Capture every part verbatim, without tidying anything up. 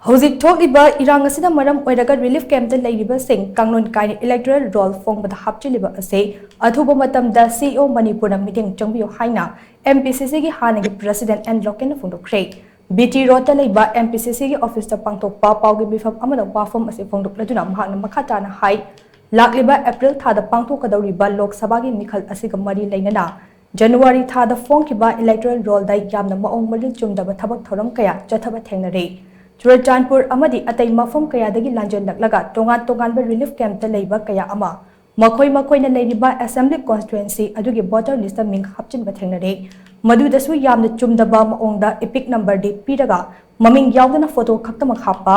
ꯍꯧꯖꯤꯛ ꯊꯣꯛꯂꯤꯕ ꯏꯔꯥꯡ ꯑꯁꯤꯅ ꯃꯔꯝ ꯑꯣꯏꯔꯒ ꯔꯤꯂꯤꯐ ꯀꯦꯝꯞꯇ ꯂꯩꯔꯤꯕꯁꯤꯡ ꯀꯥꯡꯂꯣꯟ ꯀꯥꯏꯅ ꯏꯂꯦꯛꯇꯣꯔꯦꯜ ꯔꯣꯜ ꯐꯣꯡꯕꯗ ꯍꯥꯞꯆꯤꯜꯂꯤꯕ ꯑꯁꯤ ꯑꯊꯨꯕ ꯃꯇꯝꯗ ꯁꯤꯏꯑꯣ ꯃꯅꯤꯄꯨꯔꯅ ꯃꯤꯠꯌꯦꯡ ꯆꯪꯕꯤꯌꯨ ꯍꯥꯏꯅ ꯑꯦꯝ ꯄꯤ ꯁꯤ ꯁꯤꯒꯤ ꯍꯥꯟꯅꯒꯤ ꯄ꯭ꯔꯦꯁꯤꯗꯦꯟꯠ ꯑꯦꯟ ꯂꯣꯀꯦꯟꯅ ꯐꯣꯡꯗꯣꯛꯈ꯭ꯔꯦ꯫ ꯕꯤ ꯇꯤ ꯔꯣꯗꯇ ꯂꯩꯕ ꯑꯦꯝ ꯄꯤ ꯁꯤ ꯁꯤꯒꯤ ꯑꯣꯐꯤꯁꯇ ꯄꯥꯡꯊꯣꯛꯄ ꯄꯥꯎꯒꯤ ꯃꯤꯐꯝ ꯑꯃꯗ ꯋꯥꯐꯝ ꯑꯁꯤ ꯐꯣꯡꯗꯣꯛꯂꯗꯨꯅ ꯃꯍꯥꯛꯅ ꯃꯈꯥ ꯇꯥꯅ ꯍꯥꯏ, ꯂꯥꯛꯂꯤꯕ ꯑꯦꯄ꯭ꯔꯤꯜ ꯊꯥꯗ ꯄꯥꯡꯊꯣꯛꯀꯗꯧꯔꯤꯕ ꯂꯣꯛ ꯁꯚꯥꯒꯤ ꯃꯤꯈꯜ ꯑꯁꯤꯒ ꯃꯔꯤ ꯂꯩꯅꯅ ꯖꯅꯋꯥꯔꯤ ꯊꯥꯗ ꯐꯣꯡꯈꯤꯕ ꯏꯂꯦꯛꯇꯣꯔꯦꯜ ꯔꯣꯜꯗ ꯌꯥꯝꯅ ꯃꯑꯣꯡ ꯃꯔꯤꯜ ꯆꯨꯝꯗꯕ ꯊꯕꯛ ꯊꯧꯔꯝ ꯀꯌꯥ ꯆꯠꯊꯕ ꯊꯦꯡꯅꯔꯦ꯫ ꯆꯨꯔꯆꯥꯟꯄꯨꯔ ꯑꯃꯗꯤ ꯑꯇꯩ ꯃꯐꯝ ꯀꯌꯥꯗꯒꯤ ꯂꯥꯟꯖꯦꯜꯂꯛꯂꯒ ꯇꯣꯉꯥꯟ ꯇꯣꯉꯥꯟꯕ ꯔꯤꯂꯤꯐ ꯀꯦꯝꯞꯇ ꯂꯩꯕ ꯀꯌꯥ ꯑꯃ ꯃꯈꯣꯏ ꯃꯈꯣꯏꯅ ꯂꯩꯔꯤꯕ ꯑꯦꯁꯦꯝꯕ꯭ꯂꯤ ꯀꯣꯟꯁꯇꯤꯇ꯭ꯋꯦꯟꯁꯤ ꯑꯗꯨꯒꯤ ꯚꯣꯇꯔ ꯂꯤꯁꯇ ꯃꯤꯡ ꯍꯥꯞꯆꯤꯟꯕ ꯊꯦꯡꯅꯔꯦ꯫ ꯃꯗꯨꯗꯁꯨ ꯌꯥꯝꯅ ꯆꯨꯝꯗꯕ ꯃꯑꯣꯡꯗ ꯏꯄꯤꯛ ꯅꯝꯕꯔꯗꯤ ꯄꯤꯔꯒ ꯃꯃꯤꯡ ꯌꯥꯎꯗꯅ ꯐꯣꯇꯣ ꯈꯛꯇꯃꯛ ꯍꯥꯞꯄ,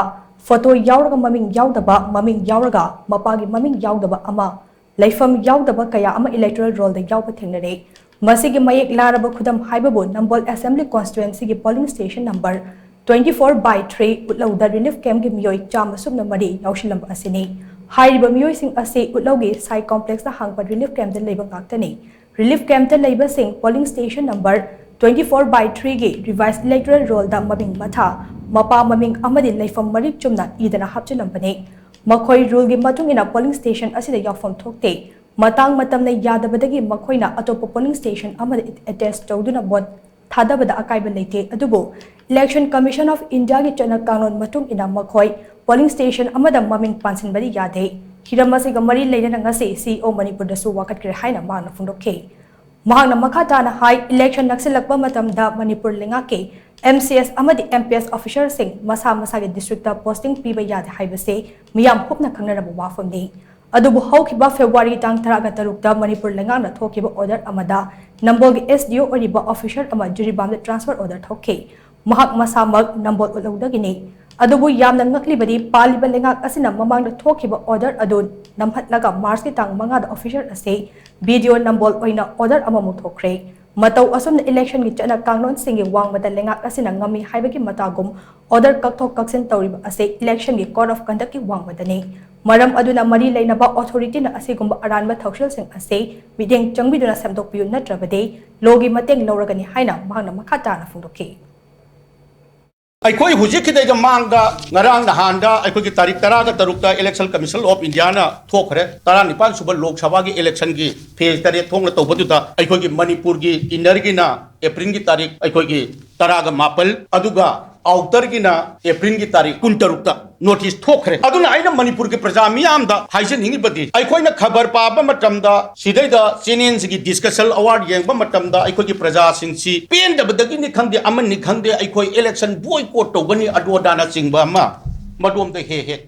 ꯐꯣꯇꯣ ꯌꯥꯎꯔꯒ ꯃꯃꯤꯡ ꯌꯥꯎꯗꯕ, ꯃꯃꯤꯡ ꯌꯥꯎꯔꯒ ꯃꯄꯥꯒꯤ ꯃꯃꯤꯡ ꯌꯥꯎꯗꯕ ꯑꯃ, ꯂꯩꯐꯝ ꯌꯥꯎꯗꯕ ꯀꯌꯥ ꯑꯃ ꯏꯂꯦꯛꯇꯣꯔꯦꯜ ꯔꯣꯜꯗ ꯌꯥꯎꯕ ꯊꯦꯡꯅꯔꯦ꯫ ꯃꯁꯤꯒꯤ ꯃꯌꯦꯛ ꯂꯥꯔꯕ ꯈꯨꯗꯝ ꯍꯥꯏꯕꯕꯨ ꯅꯝꯕꯣꯜ ꯑꯦꯁꯦꯝꯕ꯭ꯂꯤ ꯀꯣꯟꯁꯇꯤꯇ꯭ꯋꯦꯟꯁꯤꯒꯤ polling station number twenty four by three ꯎꯠꯂꯧꯗ ꯔꯤꯂꯤꯐ ꯀꯦꯝꯞꯀꯤ ꯃꯤꯑꯣꯏ ꯆꯥꯝꯃ ꯁꯨꯞꯅ ꯃꯔꯤ ꯌꯥꯎꯁꯤꯜꯂꯝꯕ ꯑꯁꯤꯅꯤ꯫ ꯍꯥꯏꯔꯤꯕ ꯃꯤꯑꯣꯏꯁꯤꯡ ꯑꯁꯤ ꯎꯠꯂꯧꯒꯤ ꯁꯥꯏ ꯀꯣꯝꯄ꯭ꯂꯦꯛꯁꯇ ꯍꯥꯡꯕ ꯔꯤꯂꯤꯐ ꯀꯦꯝꯞꯇ ꯂꯩꯕ ꯉꯥꯛꯇꯅꯤ꯫ ꯔꯤꯂꯤꯐ ꯀꯦꯝꯞꯇ ꯂꯩꯕꯁꯤꯡ polling station number twenty four by threeꯒꯤ ꯔꯤꯚꯥꯏꯁ ꯏꯂꯦꯛꯇꯣꯔꯦꯜ ꯔꯣꯜꯗ ꯃꯃꯤꯡ ꯃꯊꯥ, ꯃꯄꯥ ꯃꯃꯤꯡ ꯑꯃꯗꯤ ꯂꯩꯐꯝ ꯃꯔꯤꯛ ꯆꯨꯝꯅ ꯏꯗꯅ ꯍꯥꯞꯆꯤꯜꯂꯝꯕꯅꯤ꯫ ꯃꯈꯣꯏ ꯔꯨꯜꯒꯤ ꯃꯇꯨꯡ ꯏꯟꯅ ꯄꯣꯂꯤꯡ ꯁ꯭ꯇꯦꯁꯟ ꯑꯁꯤꯗ ꯌꯥꯎꯐꯝ ꯊꯣꯛꯇꯦ꯫ ꯃꯇꯥꯡ ꯃꯇꯝꯅ ꯌꯥꯗꯕꯗꯒꯤ ꯃꯈꯣꯏꯅ ꯑꯇꯣꯞꯄ ꯄꯣꯂꯤꯡ ꯁ꯭ꯇꯦꯁꯟ ꯑꯃꯗ ꯑꯦꯇꯦꯆ ꯇꯧꯗꯨꯅ ꯚꯣꯠ ꯊꯥꯗꯕꯗ ꯑꯀꯥꯏꯕ ꯂꯩꯇꯦ, ꯑꯗꯨꯕꯨ Election Commission of Indiaꯒꯤ ꯆꯠꯅ ꯀꯥꯡꯂꯣꯟ ꯃꯇꯨꯡ ꯏꯟꯅ ꯃꯈꯣꯏ ꯄꯣꯂꯤꯡ ꯁ꯭ꯇꯦꯁꯟ ꯑꯃꯗ ꯃꯃꯤꯡ ꯄꯥꯟꯁꯤꯟꯕꯗꯤ ꯌꯥꯗꯦ꯫ ꯍꯤꯔꯝ ꯑꯁꯤꯒ ꯃꯔꯤ ꯂꯩꯅꯅ ꯉꯁꯤ ꯁꯤꯏꯑꯣ ꯃꯅꯤꯄꯨꯔꯗꯁꯨ ꯋꯥꯀꯠꯈ꯭ꯔꯦ ꯍꯥꯏꯅ ꯃꯍꯥꯛꯅ ꯐꯣꯡꯗꯣꯛꯈꯤ꯫ ꯃꯍꯥꯛꯅ ꯃꯈꯥ ꯇꯥꯅ ꯍꯥꯏ, ꯏꯂꯦꯛꯁꯟ ꯅꯛꯁꯤꯜꯂꯛꯄ ꯃꯇꯝꯗ ꯃꯅꯤꯄꯨꯔ ꯂꯩꯉꯥꯛꯀꯤ ꯑꯦꯝ ꯁꯤ ꯑꯦꯁ ꯑꯃꯗꯤ ꯑꯦꯝ ꯄꯤ ꯑꯦꯁ ꯑꯣꯐꯤꯁꯔꯁꯤꯡ ꯃꯁꯥ ꯃꯁꯥꯒꯤ ꯗꯤꯁꯇ꯭ꯔꯤꯛꯇ ꯄꯣꯁꯇꯤꯡ ꯄꯤꯕ ꯌꯥꯗꯦ ꯍꯥꯏꯕꯁꯤ ꯃꯤꯌꯥꯝ ꯀꯨꯞꯅ ꯈꯪꯅꯔꯕ ꯋꯥꯐꯝꯅꯤ꯫ ꯑꯗꯨꯕꯨ ꯍꯧꯈꯤꯕ ꯐꯦꯕ꯭ꯔꯨꯋꯥꯔꯤ ꯇꯥꯡ ꯇꯔꯥꯒ ꯇꯔꯨꯛꯇ ꯃꯅꯤꯄꯨꯔ ꯂꯩꯉꯥꯛꯅ ꯊꯣꯛꯈꯤꯕ ꯑꯣꯔꯗꯔ ꯑꯃꯗ ꯅꯝꯕꯣꯜꯒꯤ ꯑꯦꯁ ꯗꯤ ꯑꯣ ꯑꯣꯏꯔꯤꯕ ꯑꯣꯐꯤꯁꯔ ꯑꯃ ꯖꯤꯔꯤꯕꯥꯝꯗ ꯇ꯭ꯔꯥꯟꯁꯐꯔ ꯑꯣꯔꯗꯔ ꯊꯣꯛꯈꯤ꯫ ꯃꯍꯥꯛ ꯃꯁꯥꯃꯛ ꯅꯝꯕꯣꯜ ꯎꯠꯂꯧꯗꯒꯤꯅꯤ꯫ ꯑꯗꯨꯕꯨ ꯌꯥꯝꯅ ꯉꯛꯂꯤꯕꯗꯤ ꯄꯥꯜꯂꯤꯕ ꯂꯩꯉꯥꯛ ꯑꯁꯤꯅ ꯃꯃꯥꯡꯗ ꯊꯣꯛꯈꯤꯕ ꯑꯣꯔꯗꯔ ꯑꯗꯨ ꯅꯝꯍꯠꯂꯒ ꯃꯥꯔꯆꯀꯤ ꯇꯥꯡ ꯃꯉꯥꯗ ꯑꯣꯐꯤꯁꯔ ꯑꯁꯤ ꯕꯤ ꯗꯤ ꯑꯣ ꯅꯝꯕꯣꯜ ꯑꯣꯏꯅ ꯑꯣꯔꯗꯔ ꯑꯃꯃꯨꯛ ꯊꯣꯛꯈ꯭ꯔꯦ꯫ ꯃꯇꯧ ꯑꯁꯨꯝꯅ ꯏꯂꯦꯛꯁꯟꯒꯤ ꯆꯠꯅ ꯀꯥꯡꯂꯣꯟꯁꯤꯡꯒꯤ ꯋꯥꯡꯃꯗ ꯂꯩꯉꯥꯛ ꯑꯁꯤꯅ ꯉꯝꯃꯤ ꯍꯥꯏꯕꯒꯤ ꯃꯇꯥꯒꯨꯝ ꯑꯣꯔꯗꯔ ꯀꯛꯊꯣꯛ ꯀꯛꯁꯤꯟ ꯇꯧꯔꯤꯕ ꯑꯁꯤ ꯏꯂꯦꯛꯁꯟꯒꯤ ꯀꯣꯗ ꯑꯣꯐ ꯀꯟꯗꯛꯀꯤ ꯋꯥꯡꯃꯗꯅꯤ꯫ ꯃꯔꯝ ꯑꯗꯨꯅ ꯃꯔꯤ ꯂꯩꯅꯕ ꯑꯣꯊꯣꯔꯤꯇꯤꯅ ꯑꯁꯤꯒꯨꯝꯕ ꯑꯔꯥꯟꯕ ꯊꯧꯁꯤꯜꯁꯤꯡ ꯑꯁꯤ ꯃꯤꯠꯌꯦꯡ ꯆꯪꯕꯤꯗꯨꯅ ꯁꯦꯝꯗꯣꯛꯄꯤꯌꯨ, ꯅꯠꯇ꯭ꯔꯕꯗꯤ ꯂꯣꯒꯤ ꯃꯇꯦꯡ ꯂꯧꯔꯒꯅꯤ ꯍꯥꯏꯅ ꯃꯍꯥꯛꯅ ꯃꯈꯥ ꯇꯥꯅ ꯐꯣꯡꯗꯣꯛꯈꯤ꯫ ꯑꯩꯈꯣꯏ ꯍꯧꯖꯤꯛꯀꯤꯗꯩꯗ ꯃꯥꯡꯗ ꯉꯔꯥꯡ ꯅꯍꯥꯟꯗ ꯑꯩꯈꯣꯏꯒꯤ ꯇꯥꯔꯤꯛ ꯇꯔꯥꯒ ꯇꯔꯨꯛꯇ Election Commission of Indiaꯅ ꯊꯣꯛꯈ꯭ꯔꯦ, ꯇꯔꯥꯅꯤꯄꯥꯟ ꯁꯨꯕ ꯂꯣꯛ ꯁꯚꯥꯒꯤ electionꯒꯤ phase ꯇꯔꯦꯠ ꯊꯣꯛꯅ ꯇꯧꯕꯗꯨꯗ ꯑꯩꯈꯣꯏꯒꯤ ꯃꯅꯤꯄꯨꯔꯒꯤ innerꯒꯤꯅ Aprilꯒꯤ ꯇꯥꯔꯤꯛ ꯑꯩꯈꯣꯏꯒꯤ ꯇꯔꯥꯒ ꯃꯥꯄꯜ, ꯑꯗꯨꯒ outerꯒꯤꯅ Aprilꯒꯤ ꯇꯥꯔꯤꯛ ꯀꯨꯟꯇꯔꯨꯛꯇ notice ꯊꯣꯛꯈ꯭ꯔꯦ꯫ ꯑꯗꯨꯅ ꯑꯩꯅ ꯃꯅꯤꯄꯨꯔꯒꯤ ꯄ꯭ꯔꯖꯥ ꯃꯤꯌꯥꯝꯗ ꯍꯥꯏꯖꯅꯤꯡꯉꯤꯕꯗꯤ, ꯑꯩꯈꯣꯏꯅ ꯈꯕꯔ ꯄꯥꯕ ꯃꯇꯝꯗ, ꯁꯤꯗꯩꯗ channelꯁꯤꯒꯤ discussion hour ꯌꯦꯡꯕ ꯃꯇꯝꯗ, ꯑꯩꯈꯣꯏꯒꯤ ꯄ꯭ꯔꯖꯥꯁꯤꯡꯁꯤ ꯄꯦꯟꯗꯕꯗꯒꯤꯅꯤ ꯈꯪꯗꯦ, ꯑꯃꯅꯤ ꯈꯪꯗꯦ, ꯑꯩꯈꯣꯏ election boycott ꯇꯧꯒꯅꯤ, ꯑꯗꯨ ꯑꯗꯥꯅꯆꯤꯡꯕ ꯑꯃ ꯃꯗꯣꯝꯗ ꯍꯦꯛ ꯍꯦꯛ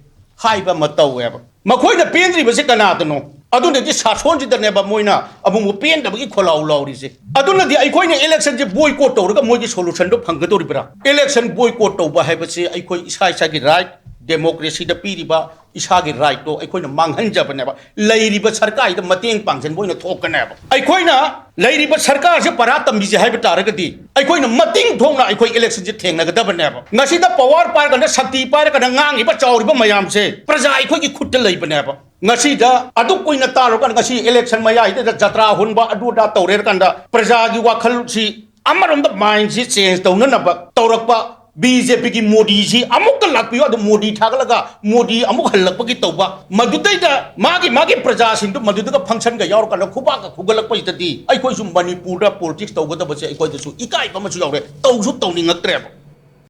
ꯍꯥꯏꯕ ꯑꯃ ꯇꯧꯋꯦꯕ꯫ ꯃꯈꯣꯏꯅ ꯄꯦꯟꯗ꯭ꯔꯤꯕꯁꯤ ꯀꯅꯥꯗꯅꯣ? ꯑꯗꯨꯅꯗꯤ ꯁꯥꯁꯣꯟꯁꯤꯗꯅꯦꯕ ꯃꯣꯏꯅ ꯑꯃꯨꯛ ꯑꯃꯨꯛ ꯄꯦꯟꯗꯕꯒꯤ ꯈꯣꯜꯂꯥꯎ ꯂꯥꯎꯔꯤꯁꯦ꯫ ꯑꯗꯨꯅꯗꯤ ꯑꯩꯈꯣꯏꯅ electionꯁꯦ boycott ꯇꯧꯔꯒ ꯃꯣꯏꯒꯤ solutionꯗꯣ ꯐꯪꯒꯗꯧꯔꯤꯕ꯭ꯔꯥ? Election boycott ꯇꯧꯕ ꯍꯥꯏꯕꯁꯤ ꯑꯩꯈꯣꯏ ꯏꯁꯥ ꯏꯁꯥꯒꯤ right, democracyꯗ ꯄꯤꯔꯤꯕ ꯏꯁꯥꯒꯤ rightꯇꯣ ꯑꯩꯈꯣꯏꯅ ꯃꯥꯡꯍꯟꯖꯕꯅꯦꯕ꯫ ꯂꯩꯔꯤꯕ ꯁꯔꯀꯥꯔꯁꯤꯗ ꯃꯇꯦꯡ ꯄꯥꯡꯁꯤꯟꯕ ꯑꯣꯏꯅ ꯊꯣꯛꯀꯅꯦꯕ꯫ ꯑꯩꯈꯣꯏꯅ ꯂꯩꯔꯤꯕ ꯁꯔꯀꯥꯔꯁꯦ ꯄꯔꯥ ꯇꯝꯕꯤꯁꯦ ꯍꯥꯏꯕ ꯇꯥꯔꯒꯗꯤ, ꯑꯩꯈꯣꯏꯅ ꯃꯇꯤꯡ ꯊꯣꯛꯅ ꯑꯩꯈꯣꯏ electionꯁꯦ ꯊꯦꯡꯅꯒꯗꯕꯅꯦꯕ꯫ ꯉꯁꯤꯗ power ꯄꯥꯏꯔꯀꯥꯟꯗ, ꯁꯛꯇꯤ ꯄꯥꯏꯔꯀꯥꯟꯗ ꯉꯥꯡꯉꯤꯕ ꯆꯥꯎꯔꯤꯕ ꯃꯌꯥꯝꯁꯦ ꯄ꯭ꯔꯖꯥ ꯑꯩꯈꯣꯏꯒꯤ ꯈꯨꯠꯇ ꯂꯩꯕꯅꯦꯕ꯫ ꯉꯁꯤꯗ ꯑꯗꯨꯛ ꯀꯨꯏꯅ ꯇꯥꯔꯨꯔꯀꯥꯟꯗ, ꯉꯁꯤ election ꯃꯌꯥꯏꯗꯨꯗ ꯖꯇ꯭ꯔꯥ ꯍꯨꯟꯕ, ꯑꯗꯨ ꯑꯗꯥ ꯇꯧꯔꯦ ꯍꯥꯏꯔꯀꯥꯟꯗ, ꯄ꯭ꯔꯖꯥꯒꯤ ꯋꯥꯈꯜꯁꯤ ꯑꯃꯔꯣꯝꯗ mindꯁꯤ change ꯇꯧꯅꯅꯕ ꯇꯧꯔꯛꯄ, BJPꯒꯤ ꯃꯣꯗꯤꯁꯤ ꯑꯃꯨꯛꯀ ꯂꯥꯛꯄꯤꯌꯨ, ꯑꯗꯨ ꯃꯣꯗꯤ ꯊꯥꯒꯠꯂꯒ ꯃꯣꯗꯤ ꯑꯃꯨꯛ ꯍꯜꯂꯛꯄꯒꯤ ꯇꯧꯕ, ꯃꯗꯨꯗꯩꯗ ꯃꯥꯒꯤ ꯃꯥꯒꯤ ꯄ꯭ꯔꯖꯥꯁꯤꯡꯗꯨ ꯃꯗꯨꯗꯒ functionꯒ ꯌꯥꯎꯔꯀꯥꯟꯗ ꯈꯨꯕꯥꯛꯀ ꯈꯨꯒꯠꯂꯛꯄꯁꯤꯗꯗꯤ, ꯑꯩꯈꯣꯏꯁꯨ ꯃꯅꯤꯄꯨꯔꯗ politics ꯇꯧꯒꯗꯕꯁꯦ ꯑꯩꯈꯣꯏꯗꯁꯨ ꯏꯀꯥꯏꯕ ꯑꯃꯁꯨ ꯌꯥꯎꯔꯦ, ꯇꯧꯁꯨ ꯇꯧꯅꯤꯡꯉꯛꯇ꯭ꯔꯦꯕ꯫